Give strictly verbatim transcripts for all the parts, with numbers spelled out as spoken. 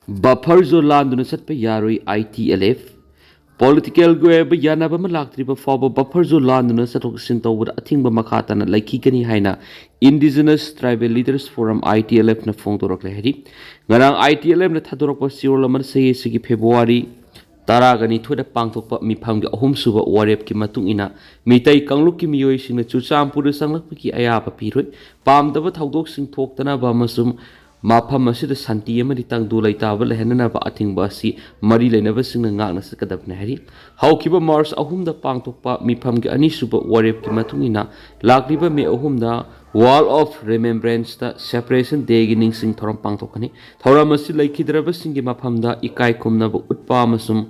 Buffer zone ꯂꯥꯟꯗꯨꯅ ꯆꯠꯄ ꯌꯥꯔꯣꯏ I T L F꯫ Political ꯒꯤ ꯑꯣꯏꯕ ꯌꯥꯅꯕ ꯑꯃ ꯂꯥꯛꯇ꯭ꯔꯤꯕ ꯐꯥꯎꯕ buffer zone ꯂꯥꯟꯗꯨꯅ ꯆꯠꯊꯣꯛ ꯆꯠꯁꯤꯟ ꯇꯧꯕꯗ ꯑꯊꯤꯡꯕ ꯃꯈꯥ ꯇꯥꯅ ꯂꯩꯈꯤꯒꯅꯤ ꯍꯥꯏꯅ Indigenous Tribal Leaders Forum, I T L F ꯅ ꯐꯣꯡꯗꯣꯔꯛꯂꯦ ꯍꯥꯏꯔꯤ꯫ ꯉꯔꯥꯡ I T L F ꯅ ꯊꯥꯗꯣꯔꯛꯄ ꯆꯦꯔꯣꯜ ꯑꯃꯅ ꯆꯍꯤ ꯑꯁꯤꯒꯤ February ꯇꯔꯥꯒ ꯅꯤꯊꯣꯏꯗ ꯄꯥꯡꯊꯣꯛꯄ ꯃꯤꯐꯝꯒꯤ ꯑꯍꯨꯝꯁꯨꯕ ꯋꯥꯔꯦꯞꯀꯤ ꯃꯇꯨꯡ ꯏꯟꯅ, ꯃꯤꯇꯩ ꯀꯥꯡꯂꯨꯞꯀꯤ ꯃꯤꯑꯣꯏꯁꯤꯡꯅ ꯆꯨꯔꯆꯥꯟꯄꯨꯔꯗ ꯆꯪꯂꯛꯄꯒꯤ ꯑꯌꯥꯕ ꯄꯤꯔꯣꯏ꯫ ꯄꯥꯝꯗꯕ ꯊꯧꯗꯣꯛꯁꯤꯡ ꯊꯣꯛꯇꯅꯕ ꯑꯃꯁꯨꯡ ꯃꯐꯝ ꯑꯁꯤꯗ ꯁꯥꯟꯇꯤ ꯑꯃꯗꯤ ꯇꯪꯗꯨ ꯂꯩꯇꯥꯕ ꯂꯩꯍꯟꯅꯅꯕ ꯑꯊꯤꯡꯕ ꯑꯁꯤ ꯃꯔꯤ ꯂꯩꯅꯕꯁꯤꯡꯅ ꯉꯥꯛꯅ ꯆꯠꯀꯗꯕꯅꯤ ꯍꯥꯏꯔꯤ꯫ ꯍꯧꯈꯤꯕ March ꯑꯍꯨꯝꯗ ꯄꯥꯡꯊꯣꯛꯄ ꯃꯤꯐꯝꯒꯤ ꯑꯅꯤꯁꯨꯕ ꯋꯥꯔꯦꯞꯀꯤ ꯃꯇꯨꯡ ꯏꯟꯅ, ꯂꯥꯛꯂꯤꯕ May ꯑꯍꯨꯝꯗ Wall of Remembrance ꯇ Separation Day ꯒꯤ ꯅꯤꯡꯁꯤꯡ ꯊꯧꯔꯝ ꯄꯥꯡꯊꯣꯛꯀꯅꯤ꯫ ꯊꯧꯔꯝ ꯑꯁꯤ ꯂꯩꯈꯤꯗ꯭ꯔꯕꯁꯤꯡꯒꯤ ꯃꯐꯝꯗ ꯏꯀꯥꯏ ꯈꯨꯝꯅꯕ ꯎꯠꯄ ꯑꯃꯁꯨꯡ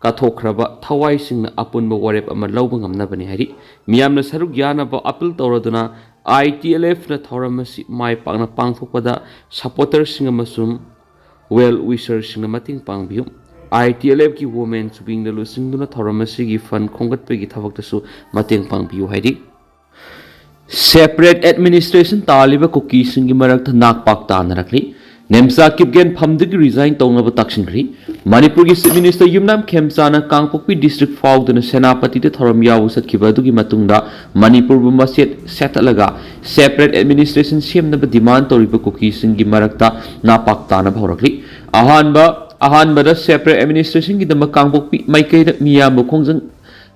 ꯀꯠꯊꯣꯛꯈ꯭ꯔꯕ ꯊꯋꯥꯏꯁꯤꯡꯅ ꯑꯄꯨꯟꯕ ꯋꯥꯔꯦꯞ ꯑꯃ ꯂꯧꯕ ꯉꯝꯅꯕꯅꯤ ꯍꯥꯏꯔꯤ꯫ ꯃꯤꯌꯥꯝꯅ ꯁꯔꯨꯛ ꯌꯥꯅꯕ appeal ꯇꯧꯔꯗꯨꯅ, I T L F ꯅ ꯊꯧꯔꯝ ꯑꯁꯤ ꯃꯥꯏ ꯄꯥꯛꯅ ꯄꯥꯡꯊꯣꯛꯄꯗ supporter ꯁꯤꯡ ꯑꯃꯁꯨꯡ well wisher ꯁꯤꯡꯅ ꯃꯇꯦꯡ ꯄꯥꯡꯕꯤꯌꯨ꯫ I T L F ꯀꯤ women's wing ꯅ ꯂꯨꯆꯤꯡꯗꯨꯅ ꯊꯧꯔꯝ ꯑꯁꯤꯒꯤ fund ꯈꯣꯝꯒꯠꯄꯒꯤ ꯊꯕꯛꯇꯁꯨ ꯃꯇꯦꯡ ꯄꯥꯡꯕꯤꯌꯨ ꯍꯥꯏꯔꯤ꯫ Separate administration ꯇꯥꯜꯂꯤꯕ ꯀꯨꯀꯤꯁꯤꯡꯒꯤ ꯃꯔꯛꯇ ꯅꯥꯛꯄꯥꯛ ꯇꯥꯅꯔꯛꯂꯤ꯫ ꯅꯦꯝꯆꯥ ꯀꯤꯞꯒꯦꯟ ꯐꯝꯗꯒꯤ resign ꯇꯧꯅꯕ ꯇꯛꯁꯤꯟꯈ꯭ꯔꯤ꯫ ꯃꯅꯤꯄꯨꯔꯒꯤ Chief Minister ꯌꯨꯝꯅꯥꯝ ꯈꯦꯝꯆꯥꯅ ꯀꯥꯡꯄꯣꯛꯄꯤ district ꯐꯥꯎꯗꯨꯅ ꯁꯦꯅꯥꯄꯇꯤꯗ ꯊꯧꯔꯝ ꯌꯥꯎꯕ ꯆꯠꯈꯤꯕ ꯑꯗꯨꯒꯤ ꯃꯇꯨꯡꯗ, ꯃꯅꯤꯄꯨꯔꯕꯨ ꯃꯆꯦꯠ ꯁꯦꯠꯇꯠꯂꯒ separate administration ꯁꯦꯝꯅꯕ demand ꯇꯧꯔꯤꯕ ꯀꯨꯀꯤꯁꯤꯡꯒꯤ ꯃꯔꯛꯇ ꯅꯥꯄꯥꯛ ꯇꯥꯅꯕ ꯍꯧꯔꯛꯂꯤ꯫ ꯑꯍꯥꯟꯕ ꯑꯍꯥꯟꯕꯗ separate administration ꯒꯤꯗꯃꯛ ꯀꯥꯡꯄꯣꯛꯄꯤ ꯃꯥꯏꯀꯩꯗ ꯃꯤꯌꯥꯝꯕꯨ ꯈꯣꯡꯖꯪ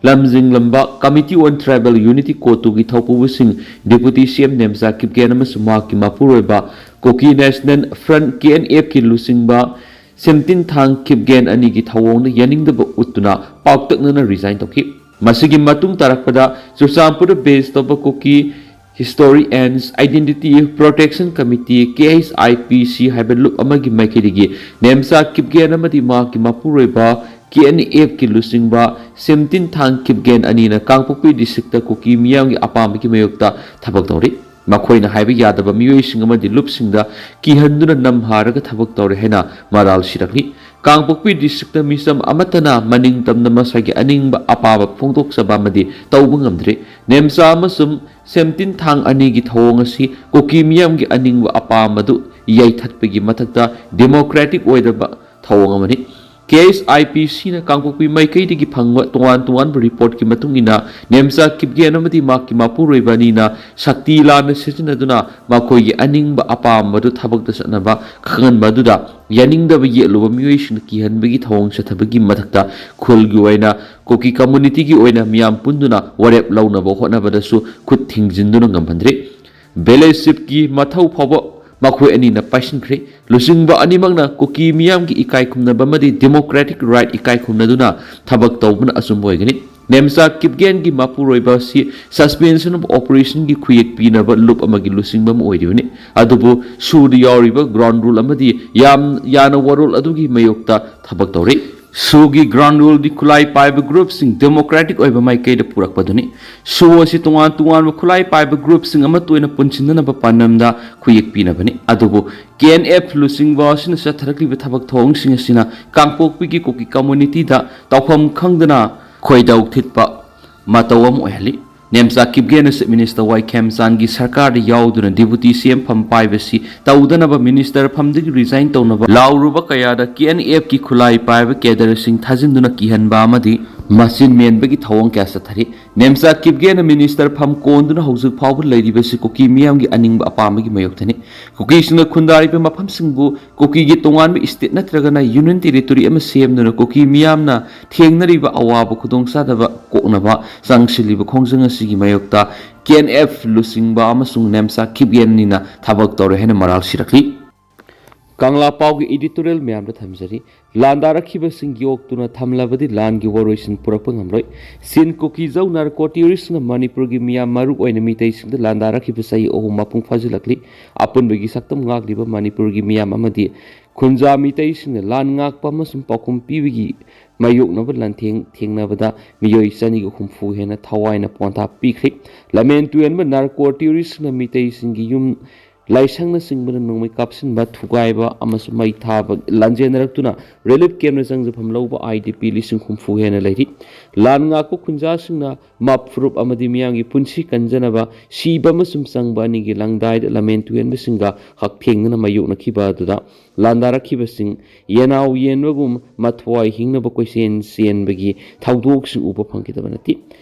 ꯂꯝꯖꯤꯡꯂꯝꯕ Committee on Tribal Unity, ꯀꯣꯇꯨꯒꯤ ꯊꯧꯄꯨꯕꯁꯤꯡ Deputy C M Nemcha Kipgen ꯑꯃꯁꯨꯡ ꯃꯍꯥꯛꯀꯤ ꯃꯄꯨꯔꯣꯏꯕ Kuki National Front, K N F ꯀꯤ ꯂꯨꯆꯤꯡꯕ ꯁꯦꯝꯇꯤꯟꯊꯥꯡ ꯀꯤꯞꯒꯦꯟ ꯑꯅꯤꯒꯤ ꯊꯧꯑꯣꯡꯗ ꯌꯥꯅꯤꯡꯗꯕ ꯎꯠꯇꯨꯅ ꯄꯥꯛꯇꯛꯅꯅ resign ꯇꯧꯈꯤ꯫ ꯃꯁꯤꯒꯤ ꯃꯇꯨꯡ ꯇꯥꯔꯛꯄꯗ ꯆꯨꯔꯆꯥꯟꯄꯨꯔꯗ base ꯇꯧꯕ Kuki History and Identity Protection Committee, K H I P C ꯍꯥꯏꯕ ꯂꯨꯞ ꯑꯃꯒꯤ ꯃꯥꯏꯀꯩꯗꯒꯤ ꯅꯦꯝꯆꯥ ꯀꯤꯞꯒꯦꯟ ꯑꯃꯗꯤ ꯃꯍꯥꯛꯀꯤ ꯃꯄꯨꯔꯣꯏꯕ K N F ꯀꯤ ꯂꯨꯆꯤꯡꯕ ꯁꯦꯝꯇꯤꯟꯊꯥꯡ ꯀꯤꯞꯒꯦꯟ ꯑꯅꯤꯅ ꯀꯥꯡꯄꯣꯛꯄꯤ district ꯀꯨꯀꯤ ꯃꯤꯌꯥꯝꯒꯤ ꯑꯄꯥꯝꯕꯒꯤ ꯃꯥꯌꯣꯛꯇ ꯊꯕꯛ ꯇꯧꯔꯤ꯫ ꯃꯈꯣꯏꯅ ꯍꯥꯏꯕ ꯌꯥꯗꯕ ꯃꯤꯑꯣꯏꯁꯤꯡ ꯑꯃꯗꯤ ꯂꯨꯞꯁꯤꯡꯗ ꯀꯤꯍꯟꯗꯨꯅ ꯅꯝꯍꯥꯔꯒ ꯊꯕꯛ ꯇꯧꯔꯦ ꯍꯥꯏꯅ ꯃꯔꯥꯜ ꯁꯤꯔꯛꯂꯤ꯫ ꯀꯥꯡꯄꯣꯛꯄꯤ district ꯃꯤꯆꯝ ꯑꯃꯠꯇꯅ ꯃꯅꯤꯡ ꯇꯝꯅ ꯃꯁꯥꯒꯤ ꯑꯅꯤꯡꯕ ꯑꯄꯥꯝꯕ ꯐꯣꯡꯗꯣꯛꯆꯕ ꯑꯃꯗꯤ ꯇꯧꯕ ꯉꯝꯗ꯭ꯔꯤ꯫ ꯅꯦꯝꯆꯥ ꯑꯃꯁꯨꯡ ꯁꯦꯝꯇꯤꯟꯊꯥꯡ ꯑꯅꯤꯒꯤ ꯊꯧꯑꯣꯡ ꯑꯁꯤ ꯀꯨꯀꯤ ꯃꯤꯌꯥꯝꯒꯤ ꯑꯅꯤꯡꯕ ꯑꯄꯥꯝꯕꯗꯨ ꯌꯩꯊꯠꯄꯒꯤ ꯃꯊꯛꯇ democratic ꯑꯣꯏꯗꯕ ꯊꯧꯑꯣꯡ ꯑꯃꯅꯤ꯫ ꯀꯦ ꯑꯦꯁ ꯑꯥꯏ ꯄꯤ ꯁꯤꯅ ꯀꯥꯡꯄꯣꯛꯄꯤ ꯃꯥꯏꯀꯩꯗꯒꯤ ꯐꯪꯕ ꯇꯣꯉꯥꯟ ꯇꯣꯉꯥꯟꯕ reportꯀꯤ ꯃꯇꯨꯡ ꯏꯟꯅ, ꯅꯦꯝꯆꯥ ꯀꯤꯞꯒꯦꯟ ꯑꯃꯗꯤ ꯃꯍꯥꯛꯀꯤ ꯃꯄꯨꯔꯣꯏꯕ ꯑꯅꯤꯅ ꯁꯛꯇꯤ ꯂꯥꯟꯅ ꯁꯤꯖꯤꯟꯅꯗꯨꯅ ꯃꯈꯣꯏꯒꯤ ꯑꯅꯤꯡꯕ ꯑꯄꯥꯝꯕꯗꯨ ꯊꯕꯛꯇ ꯆꯠꯅꯕ ꯈꯪꯍꯟꯕ ꯑꯗꯨꯗ ꯌꯥꯅꯤꯡꯗꯕ ꯌꯦꯠꯂꯨꯕ ꯃꯤꯑꯣꯏꯁꯤꯡꯅ ꯀꯤꯍꯟꯕꯒꯤ ꯊꯧꯑꯣꯡ ꯆꯠꯊꯕꯒꯤ ꯃꯊꯛꯇ ꯈꯨꯜꯒꯤ ꯑꯣꯏꯅ ꯀꯨꯀꯤ communityꯒꯤ ꯑꯣꯏꯅ ꯃꯤꯌꯥꯝ ꯄꯨꯟꯗꯨꯅ ꯋꯥꯔꯦꯞ ꯂꯧꯅꯕ ꯍꯣꯠꯅꯕꯗꯁꯨ ꯈꯨꯠ ꯊꯤꯡꯖꯤꯟꯗꯨꯅ ꯉꯝꯍꯟꯗ꯭ꯔꯤ꯫ Village chiefꯀꯤ ꯃꯊꯧ ꯐꯥꯎꯕ ꯃꯈꯣꯏ ꯑꯅꯤꯅ ꯄꯥꯏꯁꯤꯟꯈ꯭ꯔꯦ꯫ ꯂꯨꯆꯤꯡꯕ ꯑꯅꯤꯃꯛꯅ ꯀꯨꯀꯤ ꯃꯤꯌꯥꯝꯒꯤ ꯏꯀꯥꯏ ꯈꯨꯝꯅꯕ ꯑꯃꯗꯤ democratic right ꯏꯀꯥꯏ ꯈꯨꯝꯅꯗꯨꯅ ꯊꯕꯛ ꯇꯧꯕꯅ ꯑꯆꯨꯝꯕ ꯑꯣꯏꯒꯅꯤ꯫ ꯅꯦꯝꯆꯥ ꯀꯤꯞꯒꯦꯟꯒꯤ ꯃꯄꯨꯔꯣꯏꯕ ꯑꯁꯤ suspension of operationꯒꯤ ꯈꯨꯌꯦꯛ ꯄꯤꯅꯕ ꯂꯨꯞ ꯑꯃꯒꯤ ꯂꯨꯆꯤꯡꯕ ꯑꯃ ꯑꯣꯏꯔꯤꯕꯅꯤ꯫ ꯑꯗꯨꯕꯨ ꯁꯨꯗ ꯌꯥꯎꯔꯤꯕ ground rule ꯑꯃꯗꯤ ꯌꯥꯝ ꯌꯥꯅ ꯋꯥꯔꯣꯜ ꯑꯗꯨꯒꯤ ꯃꯥꯌꯣꯛꯇ ꯊꯕꯛ ꯇꯧꯔꯤ꯫ ꯁꯨꯒꯤ ground ruleꯗꯤ ꯈꯨꯠꯂꯥꯏ ꯄꯥꯏꯕ groupꯁꯤꯡ democratic ꯑꯣꯏꯕ ꯃꯥꯏꯀꯩꯗ ꯄꯨꯔꯛꯄꯗꯨꯅꯤ꯫ ꯁꯨ ꯑꯁꯤ ꯇꯣꯉꯥꯟ ꯇꯣꯉꯥꯟꯕ ꯈꯨꯠꯂꯥꯏ ꯄꯥꯏꯕ groupꯁꯤꯡ ꯑꯃꯠꯇ ꯑꯣꯏꯅ ꯄꯨꯟꯁꯤꯟꯅꯅꯕ ꯄꯥꯟꯗꯝꯗ ꯈꯨꯌꯦꯛ ꯄꯤꯅꯕꯅꯤ꯫ ꯑꯗꯨꯕꯨ ꯀꯦ ꯑꯦꯟ ꯑꯦꯐ ꯂꯨꯆꯤꯡꯕ ꯑꯁꯤꯅ ꯆꯠꯊꯔꯛꯂꯤꯕ ꯊꯕꯛ ꯊꯧꯑꯣꯡꯁꯤꯡ ꯑꯁꯤꯅ ꯀꯥꯡꯄꯣꯛꯄꯤꯒꯤ ꯀꯨꯀꯤ communityꯗ ꯇꯧꯐꯝ ꯈꯪꯗꯅ ꯈꯣꯏꯗꯧ ꯊꯤꯠꯄ ꯃꯇꯧ ꯑꯃ ꯑꯣꯏꯍꯜꯂꯤ꯫ ꯅꯦꯝꯆꯥ ꯀꯤꯞꯒꯦꯟꯅ Chief Minister ꯋꯥꯏ ꯈꯦꯝꯆꯥꯟꯒꯤ ꯁꯔꯀꯥꯔꯗ ꯌꯥꯎꯗꯨꯅ deputy C M ꯐꯝ ꯄꯥꯏꯕꯁꯤ ꯇꯧꯗꯅꯕ minister ꯐꯝꯗꯒꯤ resign ꯇꯧꯅꯕ ꯂꯥꯎꯔꯨꯕ ꯀꯌꯥꯗ ꯀꯦ ꯑꯦꯟ ꯑꯦꯐꯀꯤ ꯈꯨꯠꯂꯥꯏ ꯄꯥꯏꯕ cadreꯁꯤꯡ ꯊꯥꯖꯤꯟꯗꯨꯅ ꯀꯤꯍꯟꯕ ꯑꯃꯗꯤ ꯃꯆꯤꯟ ꯃꯦꯟꯕꯒꯤ ꯊꯧꯑꯣꯡ ꯀꯌꯥ ꯆꯠꯊꯔꯤ꯫ ꯅꯦꯝꯆꯥ ꯀꯤꯞꯒꯦꯟꯅ minister ꯐꯝ ꯀꯣꯟꯗꯨꯅ ꯍꯧꯖꯤꯛ ꯐꯥꯎꯕ ꯂꯩꯔꯤꯕꯁꯤ ꯀꯨꯀꯤ ꯃꯤꯌꯥꯝꯒꯤ ꯑꯅꯤꯡꯕ ꯑꯄꯥꯝꯕꯒꯤ ꯃꯥꯌꯣꯛꯇꯅꯤ꯫ ꯀꯨꯀꯤꯁꯤꯡꯅ ꯈꯨꯟꯗꯥꯔꯤꯕ ꯃꯐꯝꯁꯤꯡꯕꯨ ꯀꯨꯀꯤꯒꯤ ꯇꯣꯉꯥꯟꯕ state ꯅꯠꯇ꯭ꯔꯒꯅ union territory ꯑꯃ ꯁꯦꯝꯗꯨꯅ ꯀꯨꯀꯤ ꯃꯤꯌꯥꯝꯅ ꯊꯦꯡꯅꯔꯤꯕ ꯑꯋꯥꯕ ꯈꯨꯗꯣꯡꯆꯥꯗꯕ ꯀꯣꯛꯅꯕ ꯆꯪꯁꯤꯜꯂꯤꯕ ꯈꯣꯡꯖꯪ ꯑꯁꯤꯒꯤ ꯃꯥꯌꯣꯛꯇ ꯀꯦ ꯑꯦꯟ ꯑꯦꯐ ꯂꯨꯆꯤꯡꯕ ꯑꯃꯁꯨꯡ ꯅꯦꯝꯆꯥ ꯀꯤꯞꯒꯦꯟ ꯑꯅꯤꯅ ꯊꯕꯛ ꯇꯧꯔꯦ ꯍꯥꯏꯅ ꯃꯔꯥꯜ ꯁꯤꯔꯛꯂꯤ꯫ ꯀꯪꯂꯥ ꯄꯥꯎꯒꯤ editorial ꯃꯌꯥꯝꯗ ꯊꯝꯖꯔꯤ꯫ ꯂꯥꯟꯗꯥꯔꯛꯈꯤꯕꯁꯤꯡ ꯌꯣꯛꯇꯨꯅ ꯊꯝꯂꯕꯗꯤ ꯂꯥꯟꯒꯤ ꯋꯥꯔꯣꯏꯁꯤꯟ ꯄꯨꯔꯛꯄ ꯉꯝꯂꯣꯏ꯫ ꯁꯤꯟ ꯀꯨꯀꯤ ꯖꯧ narco terroristꯅ ꯃꯅꯤꯄꯨꯔꯒꯤ ꯃꯤꯌꯥꯝ ꯃꯔꯨ ꯑꯣꯏꯅ ꯃꯤꯇꯩꯁꯤꯡꯗ ꯂꯥꯟꯗꯥꯔꯛꯈꯤꯕ ꯆꯍꯤ ꯑꯍꯨꯝ ꯃꯄꯨꯡ ꯐꯥꯖꯤꯜꯂꯛꯂꯤ꯫ ꯑꯄꯨꯟꯕꯒꯤ ꯁꯛꯇꯝ ꯉꯥꯛꯂꯤꯕ ꯃꯅꯤꯄꯨꯔꯒꯤ ꯃꯤꯌꯥꯝ ꯑꯃꯗꯤ ꯈꯨꯟꯖꯥ ꯃꯤꯇꯩꯁꯤꯡꯅ ꯂꯥꯟ ꯉꯥꯛꯄ ꯑꯃꯁꯨꯡ ꯄꯥꯎꯈꯨꯝ ꯄꯤꯕꯒꯤ ꯃꯥꯌꯣꯛꯅꯕ ꯂꯥꯟꯊꯦꯡ ꯊꯦꯡꯅꯕꯗ ꯃꯤꯑꯣꯏ ꯆꯅꯤꯒ ꯍꯨꯝꯐꯨ ꯍꯦꯟꯅ ꯊꯋꯥꯏꯅ ꯄꯣꯟꯊꯥ ꯄꯤꯈ꯭ꯔꯦ꯫ ꯂꯝꯍꯦꯟ ꯇꯨꯍꯦꯟꯕ narco terroristꯅ ꯃꯤꯇꯩꯁꯤꯡꯒꯤ ꯌꯨꯝ ꯂꯥꯏꯁꯪꯅꯆꯤꯡꯕꯅ ꯅꯣꯡꯃꯩ ꯀꯥꯞꯁꯤꯟꯕ, ꯊꯨꯒꯥꯏꯕ ꯑꯃꯁꯨꯡ ꯃꯩ ꯊꯥꯕ ꯂꯥꯟꯖꯦꯟꯅꯔꯛꯇꯨꯅ ꯔꯤꯂꯤꯐ ꯀꯦꯝꯞꯅ ꯆꯪꯖꯐꯝ ꯂꯧꯕ ꯑꯥꯏ ꯗꯤ ꯄꯤ ꯂꯤꯁꯤꯡ ꯍꯨꯝꯐꯨ ꯍꯦꯟꯅ ꯂꯩꯔꯤ꯫ ꯂꯥꯟ ꯉꯥꯛꯄ ꯈꯨꯟꯖꯥꯁꯤꯡꯅ ꯃꯞ ꯐꯨꯔꯨꯞ ꯑꯃꯗꯤ ꯃꯤꯌꯥꯝꯒꯤ ꯄꯨꯟꯁꯤ ꯀꯟꯖꯅꯕ ꯁꯤꯕ ꯑꯃꯁꯨꯡ ꯆꯪꯕ ꯑꯅꯤꯒꯤ ꯂꯪꯗꯥꯏꯗ ꯂꯝꯍꯦꯟ ꯇꯨꯍꯦꯟꯕꯁꯤꯡꯒ ꯍꯛꯊꯦꯡꯅꯅ ꯃꯥꯌꯣꯛꯅꯈꯤꯕ ꯑꯗꯨꯗ ꯂꯥꯟꯗꯥꯔꯛꯈꯤꯕꯁꯤꯡ ꯌꯦꯅꯥꯎ ꯌꯦꯟꯕꯒꯨꯝ ꯃꯊ꯭ꯋꯥꯏ ꯍꯤꯡꯅꯕ ꯀꯣꯏꯆꯦꯟ ꯆꯦꯟꯕꯒꯤ ꯊꯧꯗꯣꯛꯁꯤꯡ ꯎꯕ ꯐꯪꯈꯤꯗꯕ ꯅꯠꯇꯦ꯫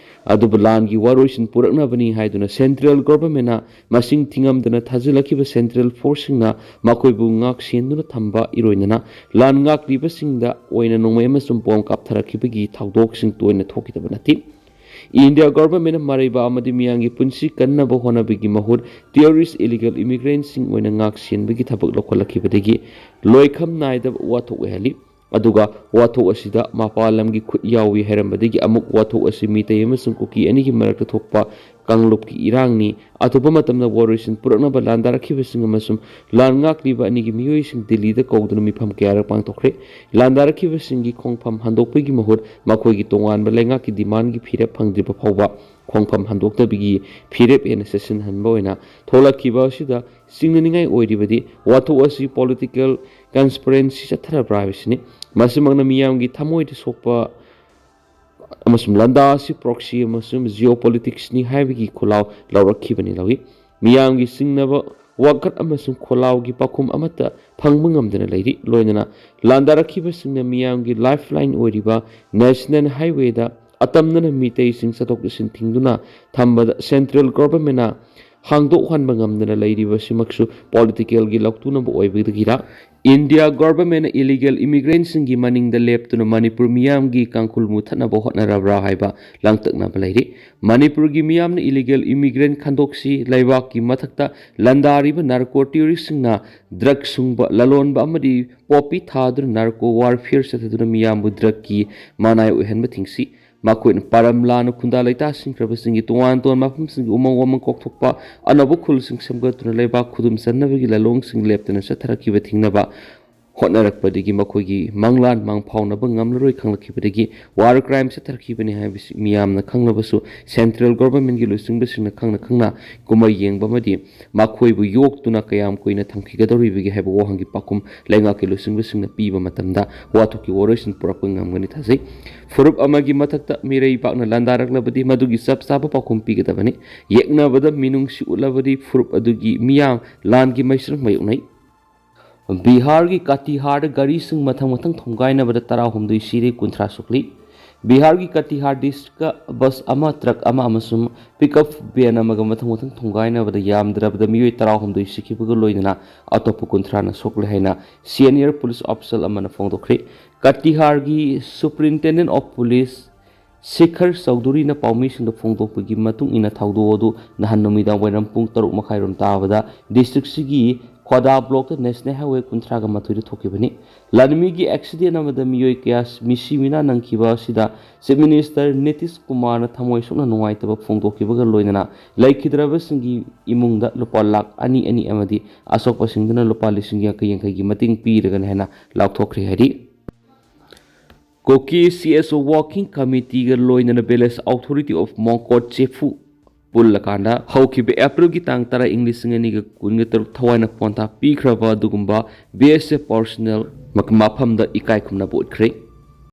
ꯑꯗꯨꯕꯨ ꯂꯥꯟꯒꯤ ꯋꯥꯔꯣꯏꯁꯤꯟ ꯄꯨꯔꯛꯅꯕꯅꯤ ꯍꯥꯏꯗꯨꯅ ꯁꯦꯟꯇ꯭ꯔꯦꯜ ꯒꯣꯚꯔꯟꯃꯦꯟꯠꯅ ꯃꯁꯤꯡ ꯊꯤꯉꯝꯗꯅ ꯊꯥꯖꯤꯜꯂꯛꯈꯤꯕ ꯁꯦꯟꯇ꯭ꯔꯦꯜ ꯐꯣꯔꯁꯁꯤꯡꯅ ꯃꯈꯣꯏꯕꯨ ꯉꯥꯛ ꯁꯦꯟꯗꯨꯅ ꯊꯝꯕ ꯏꯔꯣꯏꯅꯅ ꯂꯥꯟ ꯉꯥꯛꯂꯤꯕꯁꯤꯡꯗ ꯑꯣꯏꯅ ꯅꯣꯡꯃꯩ ꯑꯃꯁꯨꯡ ꯕꯣꯝ ꯀꯥꯞꯊꯔꯛꯈꯤꯕꯒꯤ ꯊꯧꯗꯣꯛꯁꯤꯡ ꯇꯣꯏꯅ ꯊꯣꯛꯈꯤꯗꯕ ꯅꯠꯇꯦ꯫ ꯏꯟꯗꯤꯌꯥ ꯒꯣꯚꯔꯟꯃꯦꯟꯠꯅ ꯃꯔꯩꯕ ꯑꯃꯗꯤ ꯃꯤꯌꯥꯝꯒꯤ ꯄꯨꯟꯁꯤ ꯀꯟꯅꯕ ꯍꯣꯠꯅꯕꯒꯤ ꯃꯍꯨꯠ ꯇꯦꯔꯣꯔꯤꯁ꯭ꯠ ꯏꯂꯤꯒꯦꯜ ꯏꯃꯤꯒ꯭ꯔꯦꯟꯠꯁꯤꯡ ꯑꯣꯏꯅ ꯉꯥꯛ ꯁꯦꯟꯕꯒꯤ ꯊꯕꯛ ꯂꯧꯈꯠꯂꯛꯈꯤꯕꯗꯒꯤ ꯂꯣꯏꯈꯝ ꯅꯥꯏꯗꯕ ꯋꯥꯊꯣꯛ ꯑꯣꯏꯍꯜꯂꯤ꯫ ꯑꯗꯨꯒ ꯋꯥꯊꯣꯛ ꯑꯁꯤꯗ ꯃꯄꯥꯟ ꯂꯝꯒꯤ ꯈꯨꯠ ꯌꯥꯎꯏ ꯍꯥꯏꯔꯝꯕꯗꯒꯤ ꯑꯃꯨꯛ ꯋꯥꯊꯣꯛ ꯑꯁꯤ ꯃꯤꯇꯩ ꯑꯃꯁꯨꯡ ꯀꯨꯀꯤ ꯑꯅꯤꯒꯤ ꯃꯔꯛꯇ ꯊꯣꯛꯄ ꯀꯥꯡꯂꯨꯞꯀꯤ ꯏꯔꯥꯡꯅꯤ꯫ ꯑꯊꯨꯕ ꯃꯇꯝꯗ ꯋꯥꯔꯣꯏꯁꯤꯟ ꯄꯨꯔꯛꯅꯕ ꯂꯥꯟꯗꯥꯔꯛꯈꯤꯕꯁꯤꯡ ꯑꯃꯁꯨꯡ ꯂꯥꯟ ꯉꯥꯛꯂꯤꯕ ꯑꯅꯤꯒꯤ ꯃꯤꯑꯣꯏꯁꯤꯡ ꯗꯤꯜꯂꯤꯗ ꯀꯧꯗꯨꯅ ꯃꯤꯐꯝ ꯀꯌꯥꯔꯛ ꯄꯥꯡꯊꯣꯛꯈ꯭ꯔꯦ꯫ ꯂꯥꯟꯗꯥꯔꯛꯈꯤꯕꯁꯤꯡꯒꯤ ꯈꯣꯡꯐꯝ ꯍꯟꯗꯣꯛꯄꯒꯤ ꯃꯍꯨꯠ ꯃꯈꯣꯏꯒꯤ ꯇꯣꯉꯥꯟꯕ ꯂꯩꯉꯥꯛꯀꯤ ꯗꯤꯃꯥꯟꯒꯤ ꯐꯤꯔꯦꯞ ꯐꯪꯗ꯭ꯔꯤꯕ ꯐꯥꯎꯕ ꯈꯣꯡꯐꯝ ꯍꯟꯗꯣꯛꯇꯕꯒꯤ ꯐꯤꯔꯦꯞ ꯍꯦꯟꯅ ꯆꯦꯠꯁꯤꯟꯍꯟꯕ ꯑꯣꯏꯅ ꯊꯣꯛꯂꯛꯈꯤꯕ ꯑꯁꯤꯗ ꯆꯤꯡꯅꯅꯤꯡꯉꯥꯏ ꯑꯣꯏꯔꯤꯕꯗꯤ ꯋꯥꯊꯣꯛ ꯑꯁꯤ ꯄꯣꯂꯤꯇꯤꯀꯦꯜ ꯀꯟꯁꯄꯤꯔꯦꯟꯁꯤ ꯆꯠꯊꯔꯕ꯭ꯔꯥ ꯍꯥꯏꯕꯁꯤꯅꯤ꯫ ꯃꯁꯤꯃꯛꯅ ꯃꯤꯌꯥꯝꯒꯤ ꯊꯃꯣꯏꯗ ꯁꯣꯛꯄ ꯑꯃꯁꯨꯡ ꯂꯥꯟꯗꯥ ꯑꯁꯤ ꯄ꯭ꯔꯣꯛꯁꯤ ꯑꯃꯁꯨꯡ ꯖꯤꯑꯣ ꯄꯣꯂꯤꯇꯤꯛꯁꯅꯤ ꯍꯥꯏꯕꯒꯤ ꯈꯨꯜꯂꯥꯎ ꯂꯧꯔꯛꯈꯤꯕꯅꯤ ꯂꯧꯏ꯫ ꯃꯤꯌꯥꯝꯒꯤ ꯆꯤꯡꯅꯕ ꯋꯥꯀꯠ ꯑꯃꯁꯨꯡ ꯈꯣꯜꯂꯥꯎꯒꯤ ꯄꯥꯎꯈꯨꯝ ꯑꯃꯠꯇ ꯐꯪꯕ ꯉꯝꯗꯅ ꯂꯩꯔꯤ꯫ ꯂꯣꯏꯅꯅ ꯂꯥꯟꯗꯥꯔꯛꯈꯤꯕꯁꯤꯡꯅ ꯃꯤꯌꯥꯝꯒꯤ ꯂꯥꯏꯐ ꯂꯥꯏꯟ ꯑꯣꯏꯔꯤꯕ ꯅꯦꯁꯅꯦꯜ ꯍꯥꯏꯋꯦꯗ ꯑꯇꯝꯅꯅ ꯃꯤꯇꯩꯁꯤꯡ ꯆꯠꯊꯣꯛ ꯆꯠꯁꯤꯟ ꯊꯤꯡꯗꯨꯅ ꯊꯝꯕꯗ ꯁꯦꯟꯇ꯭ꯔꯦꯜ ꯒꯣꯚꯔꯟꯃꯦꯟꯠꯅ ꯍꯥꯡꯗꯣꯛꯍꯟꯕ ꯉꯝꯗꯅ ꯂꯩꯔꯤꯕꯁꯤꯃꯛꯁꯨ ꯄꯣꯂꯤꯇꯤꯀꯦꯜꯒꯤ ꯂꯧꯇꯨꯅꯕ ꯑꯣꯏꯕꯗꯒꯤꯔ? ꯏꯟꯗꯤꯌꯥ ꯒꯣꯚꯔꯟꯃꯦꯟꯠꯅ ꯏꯂꯤꯒꯦꯜ ꯏꯃꯤꯒ꯭ꯔꯦꯟꯠꯁꯤꯡꯒꯤ ꯃꯅꯤꯡꯗ ꯂꯦꯞꯇꯨꯅ ꯃꯅꯤꯄꯨꯔ ꯃꯤꯌꯥꯝꯒꯤ ꯀꯥꯡꯈꯨꯜ ꯃꯨꯊꯠꯅꯕ ꯍꯣꯠꯅꯔꯕ꯭ꯔꯥ ꯍꯥꯏꯕ ꯂꯥꯡꯇꯛꯅꯕ ꯂꯩꯔꯤ꯫ ꯃꯅꯤꯄꯨꯔꯒꯤ ꯃꯤꯌꯥꯝꯅ ꯏꯂꯤꯒꯦꯜ ꯏꯃꯤꯒ꯭ꯔꯦꯟꯠ ꯈꯟꯗꯣꯛꯁꯤ, ꯂꯩꯕꯥꯛꯀꯤ ꯃꯊꯛꯇ ꯂꯥꯟꯗꯥꯔꯤꯕ ꯅꯥꯔꯀꯣ ꯇꯦꯔꯣꯔꯤꯁ꯭ꯠꯁꯤꯡꯅ ꯗ꯭ꯔꯒ ꯁꯨꯡꯕ, ꯂꯂꯣꯟꯕ ꯑꯃꯗꯤ ꯄꯣꯄꯤ ꯊꯥꯗꯨꯅ ꯅꯥꯔꯀꯣ ꯋꯥꯔꯐꯤꯌꯔ ꯆꯠꯊꯗꯨꯅ ꯃꯤꯌꯥꯝꯕꯨ ꯗ꯭ꯔꯒꯀꯤ ꯃꯅꯥꯏ ꯑꯣꯏꯍꯟꯕ ꯊꯤꯡꯁꯤ꯫ ꯃꯈꯣꯏꯅ ꯄꯥꯔꯝ ꯂꯥꯟꯅ ꯈꯨꯟꯗꯥ ꯂꯩꯇꯥꯁꯤꯡꯈ꯭ꯔꯕꯁꯤꯡꯒꯤ ꯇꯣꯉꯥꯟ ꯇꯣꯉꯥꯟꯕ ꯃꯐꯝꯁꯤꯡꯒꯤ ꯎꯃꯪ ꯋꯥꯃꯪ ꯀꯣꯛꯊꯣꯛꯄ, ꯑꯅꯧꯕ ꯈꯨꯜꯁꯤꯡ ꯁꯦꯝꯒꯠꯇꯨꯅ ꯂꯩꯕꯥꯛ ꯈꯨꯗꯨꯝ ꯆꯟꯅꯕꯒꯤ ꯂꯥꯂꯣꯡꯁꯤꯡ ꯂꯦꯞꯇꯅ ꯆꯠꯊꯔꯛꯈꯤꯕ ꯊꯤꯡꯅꯕ ꯍꯣꯠꯅꯔꯛꯄꯗꯒꯤ ꯃꯈꯣꯏꯒꯤ ꯃꯪꯂꯥꯟ ꯃꯪꯐꯥꯎꯅꯕ ꯉꯝꯂꯔꯣꯏ ꯈꯪꯂꯛꯈꯤꯕꯗꯒꯤ ꯋꯥꯔ ꯀ꯭ꯔꯥꯏꯝ ꯆꯠꯊꯔꯛꯈꯤꯕꯅꯤ ꯍꯥꯏꯕꯁꯤ ꯃꯤꯌꯥꯝꯅ ꯈꯪꯂꯕꯁꯨ, ꯁꯦꯟꯇ꯭ꯔꯦꯜ ꯒꯣꯚꯔꯟꯃꯦꯟꯠꯀꯤ ꯂꯨꯆꯤꯡꯕꯁꯤꯡꯅ ꯈꯪꯅ ꯈꯪꯅ ꯀꯨꯝꯍꯩ ꯌꯦꯡꯕ ꯑꯃꯗꯤ ꯃꯈꯣꯏꯕꯨ ꯌꯣꯛꯇꯨꯅ ꯀꯌꯥꯝ ꯀꯨꯏꯅ ꯊꯝꯈꯤꯒꯗꯧꯔꯤꯕꯒꯦ ꯍꯥꯏꯕ ꯋꯥꯍꯪꯒꯤ ꯄꯥꯎꯈꯨꯝ ꯂꯩꯉꯥꯛꯀꯤ ꯂꯨꯆꯤꯡꯕꯁꯤꯡꯅ ꯄꯤꯕ ꯃꯇꯝꯗ ꯋꯥꯊꯣꯛꯀꯤ ꯋꯥꯔꯣꯏꯁꯤꯟ ꯄꯨꯔꯛꯄ ꯉꯝꯒꯅꯤ ꯊꯥꯖꯩ꯫ ꯐꯨꯔꯨꯞ ꯑꯃꯒꯤ ꯃꯊꯛꯇ ꯃꯤꯔꯩꯕꯥꯛꯅ ꯂꯥꯟꯗꯥꯔꯛꯂꯕꯗꯤ ꯃꯗꯨꯒꯤ ꯆꯞ ꯆꯥꯕ ꯄꯥꯎꯈꯨꯝ ꯄꯤꯒꯗꯕꯅꯤ꯫ ꯌꯦꯛꯅꯕꯗ ꯃꯤꯅꯨꯡꯁꯤ ꯎꯠꯂꯕꯗꯤ ꯐꯨꯔꯨꯞ ꯑꯗꯨꯒꯤ ꯃꯤꯌꯥꯝ ꯂꯥꯟꯒꯤ ꯃꯩꯁꯤꯅ ꯃꯥꯌꯣꯛꯅꯩ꯫ ꯕꯤꯍꯥꯔꯒꯤ ꯀꯇꯤꯍꯥꯔꯗ ꯒꯥꯔꯤꯁꯤꯡ ꯃꯊꯪ ꯃꯊꯪ ꯊꯣꯝꯒꯥꯏꯅꯕꯗ ꯇꯔꯥꯍꯨꯝꯗꯣꯏ ꯁꯤꯔꯦ, ꯀꯨꯟꯊ꯭ꯔꯥ ꯁꯣꯛꯂꯤ꯫ ꯕꯤꯍꯥꯔꯒꯤ ꯀꯇꯤꯍꯥꯔ ꯗꯤꯁꯇ꯭ꯔꯤꯛꯇ ꯕꯁ ꯑꯃ, ꯇ꯭ꯔꯛ ꯑꯃ ꯑꯃꯁꯨꯡ ꯄꯤꯛꯑꯞ ꯚꯦꯟ ꯑꯃꯒ ꯃꯊꯪ ꯃꯊꯪ ꯊꯣꯝꯒꯥꯏꯅꯕꯗ ꯌꯥꯝꯗ꯭ꯔꯕꯗ ꯃꯤꯑꯣꯏ ꯇꯔꯥꯍꯨꯝꯗꯣꯏ ꯁꯤꯈꯤꯕꯒ ꯂꯣꯏꯅꯅ ꯑꯇꯣꯞꯄ ꯀꯨꯟꯊ꯭ꯔꯥꯅ ꯁꯣꯛꯂꯦ ꯍꯥꯏꯅ ꯁꯦꯅꯤꯌꯔ ꯄꯨꯂꯤꯁ ꯑꯣꯐꯤꯁꯤꯌꯦꯜ ꯑꯃꯅ ꯐꯣꯡꯗꯣꯛꯈ꯭ꯔꯦ꯫ ꯀꯇꯤꯍꯥꯔꯒꯤ ꯁꯨꯄꯔꯤꯟꯇꯦꯟꯗꯦꯟꯠ ꯑꯣꯐ ꯄꯨꯂꯤꯁ ꯁꯤꯈꯔ ꯆꯧꯙꯨꯔꯤꯅ ꯄꯥꯎꯃꯤꯁꯤꯡꯗ ꯐꯣꯡꯗꯣꯛꯄꯒꯤ ꯃꯇꯨꯡ ꯏꯟꯅ ꯊꯧꯗꯣꯛ ꯑꯗꯨ ꯅꯍꯥꯟ ꯅꯨꯃꯤꯗꯥꯡ ꯋꯥꯏꯔꯝ ꯄꯨꯡ ꯇꯔꯨꯛ ꯃꯈꯥꯏꯔꯣꯝ ꯇꯥꯕꯗ ꯗꯤꯁꯇ꯭ꯔꯤꯛꯁꯤꯒꯤ ꯈꯣꯗꯥ ꯕ꯭ꯂꯣꯛꯇ ꯅꯦꯁꯅꯦꯜ ꯍꯥꯏꯋꯦ ꯀꯨꯟꯊ꯭ꯔꯥꯒ ꯃꯥꯊꯣꯏꯗ ꯊꯣꯛꯈꯤꯕꯅꯤ꯫ ꯂꯥꯟꯃꯤꯒꯤ ꯑꯦꯛꯁꯤꯗꯦꯟ ꯑꯃꯗ ꯃꯤꯑꯣꯏ ꯀꯌꯥ ꯃꯤꯁꯤ ꯃꯤꯅꯥ ꯅꯪꯈꯤꯕ ꯑꯁꯤꯗ ꯆꯤꯐ ꯃꯤꯅꯤꯁꯇꯔ ꯅꯤꯇꯤꯁ ꯀꯨꯃꯥꯔꯅ ꯊꯃꯣꯏ ꯁꯣꯛꯅ ꯅꯨꯡꯉꯥꯏꯇꯕ ꯐꯣꯡꯗꯣꯛꯈꯤꯕꯒ ꯂꯣꯏꯅꯅ ꯂꯩꯈꯤꯗ꯭ꯔꯕꯁꯤꯡꯒꯤ ꯏꯃꯨꯡꯗ ꯂꯨꯄꯥ ꯂꯥꯈ ꯑꯅꯤ ꯑꯅꯤ ꯑꯃꯗꯤ ꯑꯁꯣꯛꯄꯁꯤꯡꯗꯨꯅ ꯂꯨꯄꯥ ꯂꯤꯁꯤꯡ ꯌꯥꯡꯈꯩ ꯌꯥꯡꯈꯩꯒꯤ ꯃꯇꯦꯡ ꯄꯤꯔꯒꯅꯤ ꯍꯥꯏꯅ ꯂꯥꯎꯊꯣꯛꯈ꯭ꯔꯦ ꯍꯥꯏꯔꯤ꯫ ꯀꯨꯀꯤ ꯁꯤ ꯑꯦꯁ ꯑꯣ ꯋꯥꯔꯀꯤꯡ ꯀꯃꯤꯇꯤꯒ ꯂꯣꯏꯅꯅ ꯚꯤꯂꯦꯖ ꯑꯣꯊꯣꯔꯤꯇꯤ ꯑꯣꯐ ꯃꯣꯡꯀꯣꯠ ꯆꯦꯐꯨ ꯄꯨꯜꯂꯀꯥꯟꯗ ꯍꯧꯈꯤꯕ ꯑꯦꯄ꯭ꯔꯤꯜꯒꯤ ꯇꯥꯡ ꯇꯔꯥ, ꯏꯪ ꯂꯤꯁꯤꯡ ꯑꯅꯤꯒ ꯀꯨꯟꯒ ꯇꯔꯨꯛ ꯊꯋꯥꯏꯅ ꯄꯣꯟꯊꯥ ꯄꯤꯈ꯭ꯔꯕ ꯑꯗꯨꯒꯨꯝꯕ ꯕꯤ ꯑꯦꯁ ꯑꯦꯐ ꯄꯥꯔꯁꯣꯅꯦꯜ ꯃꯐꯝꯗ ꯏꯀꯥꯏ ꯈꯨꯝꯅꯕ ꯎꯠꯈ꯭ꯔꯦ꯫